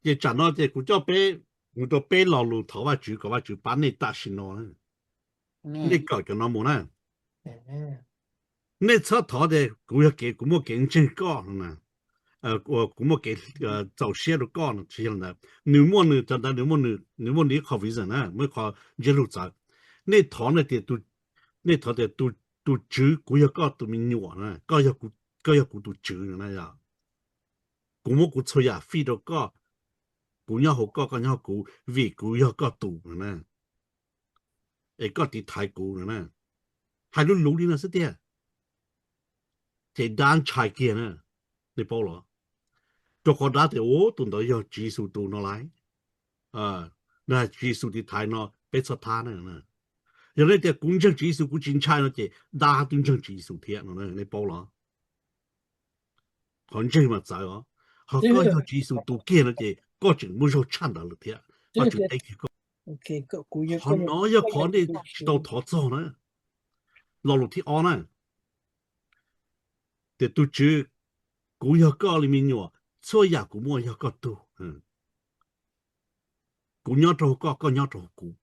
Ces tsam no ces kuv coj peb mus rau peb lo lus thov Vajtswv kom Vajtswv pab nej tam sim no na. Nej kawm cov no mus na. Nej txhob thov tias kuv yog kev, kuv muaj kev ntseeg koj no na, kuv muaj kev txaus siab rau koj no, tsis yog li ntawd. Nws muaj nws cov ntawd, nws muaj nws ib qho reason na, muaj ib qho ntsiab lus txawv. Nej thov tias, nej thov tias tus Tswv, kuv yog koj tus me nyuam na, koj yog kuv tus Tswv no na. Kuv muab kuv txhua yam fij rau koj, kuv nyob hauv koj, koj nyob hauv kuv, vim kuv yog koj tus no na, es koj tiv thaiv kuv no na. Hais lus luv li no xwb tiag, ces dab ntshai kiag na, nej paub los? Rau qhov dab tias, tus ntawd yog Tswv Yexus tus no lauj, Tswv Yexus tiv thaiv no, peb txhob thab na. Yog nej tias kuv ntseeg Tswv Yexus kuv tsis ntshai no ces dab twb ntseeg Tswv Yexus thiab no, nej paub los? Qhov ntseeg mas txawv os. Ho koj yog Tswv Yexus tus kiag no ces koj tseem muaj zog tshaj ntawd lawm thiab, koj tseem teb kiag koj. Qhov no yog qhov nej tsis tau thov txog na. Lo lus thib ob na, tias tus Tswv, kuv yog koj li me nyuam, txhua yam kuv muaj yog koj tug. Kuv nyob rau hauv koj, koj nyob rau hauv kuv,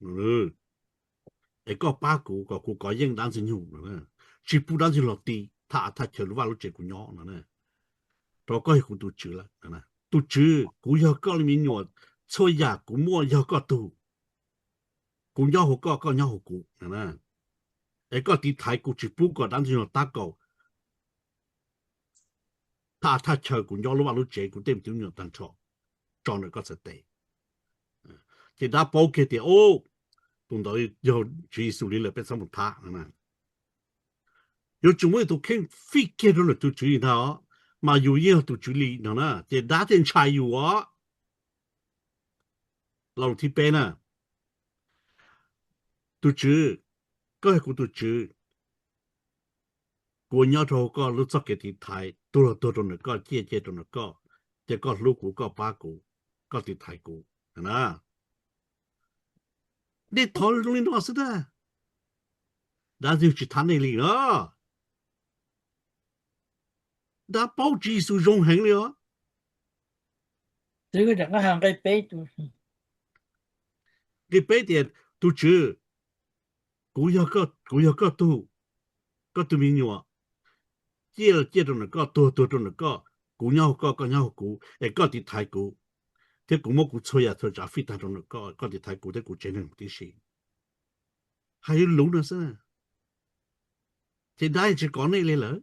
es koj pab kuv kom kuv kov yeej dab Ntxwg Nyoog, tsis pub dab Ntxwg Nyoog los ti thaj av thaj chaw lub vaj lub tsev kuv nyob no, rau koj yog kuv tus Tswv lawm. Tus Tswv, kuv yog koj li me nyuam, txhua yam kuv muaj yog koj tug. Kuv nyob hauv koj, koj nyob hauv kuv, es koj tiv thaiv kuv, tsis pub kom dab Ntxwg Nyoog los tab kaum thaj av thaj chaw kuv nyob, lub vaj lub tsev, kuv tej me tub me nyuam tag nrho tso ntawm koj txhais tes. Ces dab paub kiag tias, tus ntawd yog Tswv Yexus li lawm, peb txhob mus thab no. Yuav tsum muab yus tus kheej fij kiag rau ntawm tus Tswv li ntag, mas yus yeej yog tus Tswv li no na, ces dab thiaj ntshai yus os. Lo lus thib peb na, tus Tswv, koj yog kuv tus Tswv, kuv nyob rau hauv koj lub txoj kev tiv thaiv, tuag los tuag rau ntawm koj, ciaj ciaj rau ntawm koj, ces koj hlub kuv, koj pab kuv, koj tiv thaiv kuv na. Nej thov zoo li no xwb na, dab Ntxwg Nyoog tsis thab nej li na. Dab paub Tswv Yexus zoo heev li os. Nqe peb tias, tus Tswv, kuv yog koj tug, koj tus me nyuam, ciaj los ciaj rau ntawm koj, tuag los tuag rau ntawm koj, kuv nyob hauv koj, koj nyob hauv kuv, es koj tiv thaiv kuv, thiab kuv muab kuv txhua yam txhua tsav fij tag rau ntawm koj, koj tiv thaiv kuv thiab kuv tsev neeg tib si. Hais lus no xwb, ces dab tsis kov nej li lawm.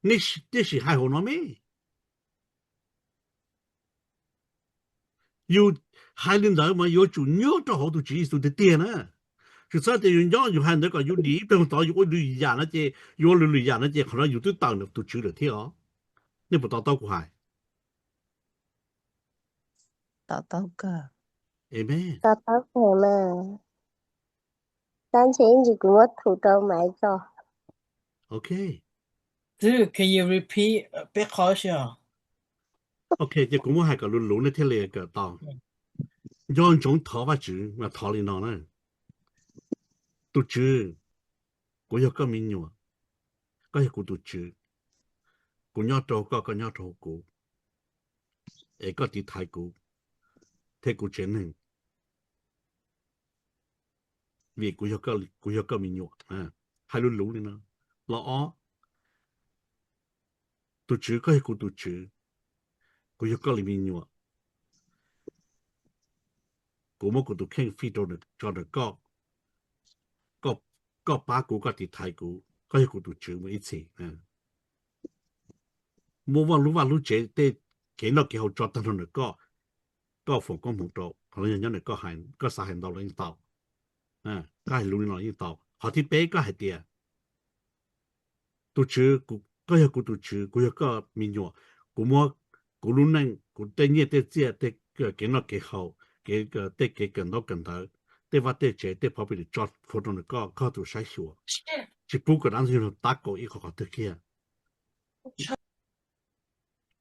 Nej sim hais hauv no me. Yus hais li ntawd mas yuav tsum nyob rau hauv tus Tswv Yexus tiag tiag na. Tsis txhob tias yus nyob yus hais ntawd kom yus dim ib pliag tod yus ua lwm yam no ces, yus ua lwm lwm yam no ces qhov no yus twb tawm ntawm tus Tswv lawm thiab os. Nej puas to taub kuv hais? Amen. Tab sis ib ntsis kuv muab thum rau Maiv tso. Ok. Twb, can you repeat peb qhov si os? Ok, ces kuv muab hais kom luv luv nej thiaj li kawm tau. Nco ntsoov thov Vajtswv mas thov li no na: Tus Tswv, kuv yog koj me nyuam, koj yog kuv tus Tswv, kuv nyob rau koj, koj nyob rau kuv, es koj tiv thaiv kuv thiab kuv tsev neeg, vim kuv yog koj me nyuam. Hais luv luv li no. Los ob, tus Tswv, koj yog kuv tus Tswv, kuv yog koj li me nyuam, kuv muab kuv tus kheej fij rau tso ntawm koj, koj pab kuv, koj tiv thaiv kuv, koj yog kuv tus Tswv mus ib txhis. Muab lub vaj lub tsev, tej kev noj kev haus tso tag nrho ntawm koj, koj foom koob hmoov rau, qhov no yog nyob ntawm koj, koj xav hais ntau los yeej tau, koj hais lus li no los yeej tau. Qhov thib peb koj hais tias, tus Tswv, koj yog kuv tus Tswv, kuv yog koj me nyuam, kuv muab kuv lub neej, kuv tej nyiaj tej txiaj, tej kev noj kev haus, tej kev kawm ntaub kawm ntawv, tej vaj tej tsev, tej phov pis tso plhuav rau ntawm koj, koj tus saib xyuas, tsis pub kom dab ntxwg nyoog tab kaum ib qho qhov twg kiag.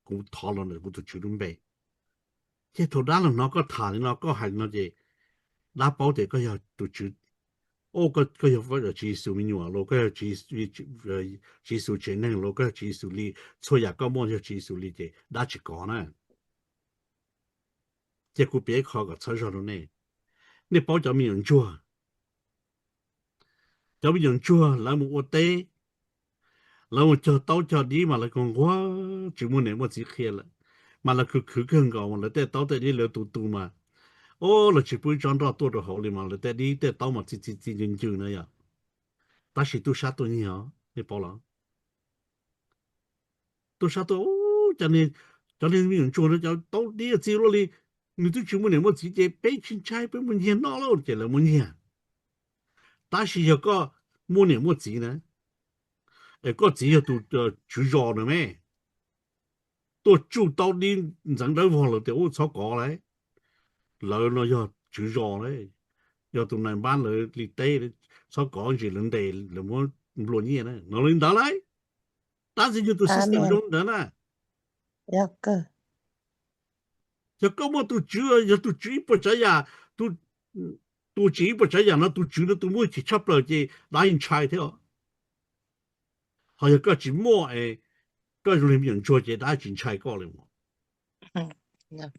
Kuv thov los ntawm kuv tus Tswv lub npe. Ces thaum dab los hnov koj tham li no, koj hais li no ces dab paub tias koj yog tus Tswv, o, koj yog Tswv Yexus me nyuam los, koj yog Tswv Yexus tsev neeg los, koj yog Tswv Yexus li, txhua yam koj muaj yog Tswv Yexus li, ces dab tsis kov na. Ces kuv piav qho kom txhawb zog rau nej. Nej paub cov me nyuam ntsuag, cov me nyuam ntsuag lawv mus ua teb, lawv mus cog taub cog dib mas lawv kawg nquag tsis muaj niam muaj txiv qhia lawm, mas lawv khwv khwv kawg nkaus mas lawv tej taub tej dib lawv tu tu mas, o, lawv tsis pub ib tsob nroj tuaj rau hauv li mas lawv tej dib tej taub mas txi txi txi ncw ncw na yom. Tab sis tub sab tuaj nyiag os, nej paub los? Tub sab tuaj, cov niag me nyuam ntsuag no cov taub dib txi luaj li, nws twb tsis muaj niam muaj txiv ces peb tsis ntshai, peb muab nyiag noj lauj, ces lawv muab nyiag. Tab sis yog koj muaj niam muaj txiv na, es koj txiv yog tus tswv zos na me, tuaj tsuj taub dib ntxeev dawb vog lawm tias ub txhob kov lauj, lawv no yog tswv zos lauj, yog tus nais npab lawv li teb, txhob kov ntsis lawv ntes lawv muab nplua nyiaj na, no li ntawd lauj. Tab sis yog tus system zoo ntawd na, yog koj muaj tus tswv, yog tus tswv ib puas tsav yam, tus tswv ib puas tsav yam no tus tswv no tus muaj chim tshaj plaws ces dab tsis ntshai thiab os. Ho yog koj tsis muaj es koj zoo li me nyuam ntsuag ces dab tsis ntshai koj li os.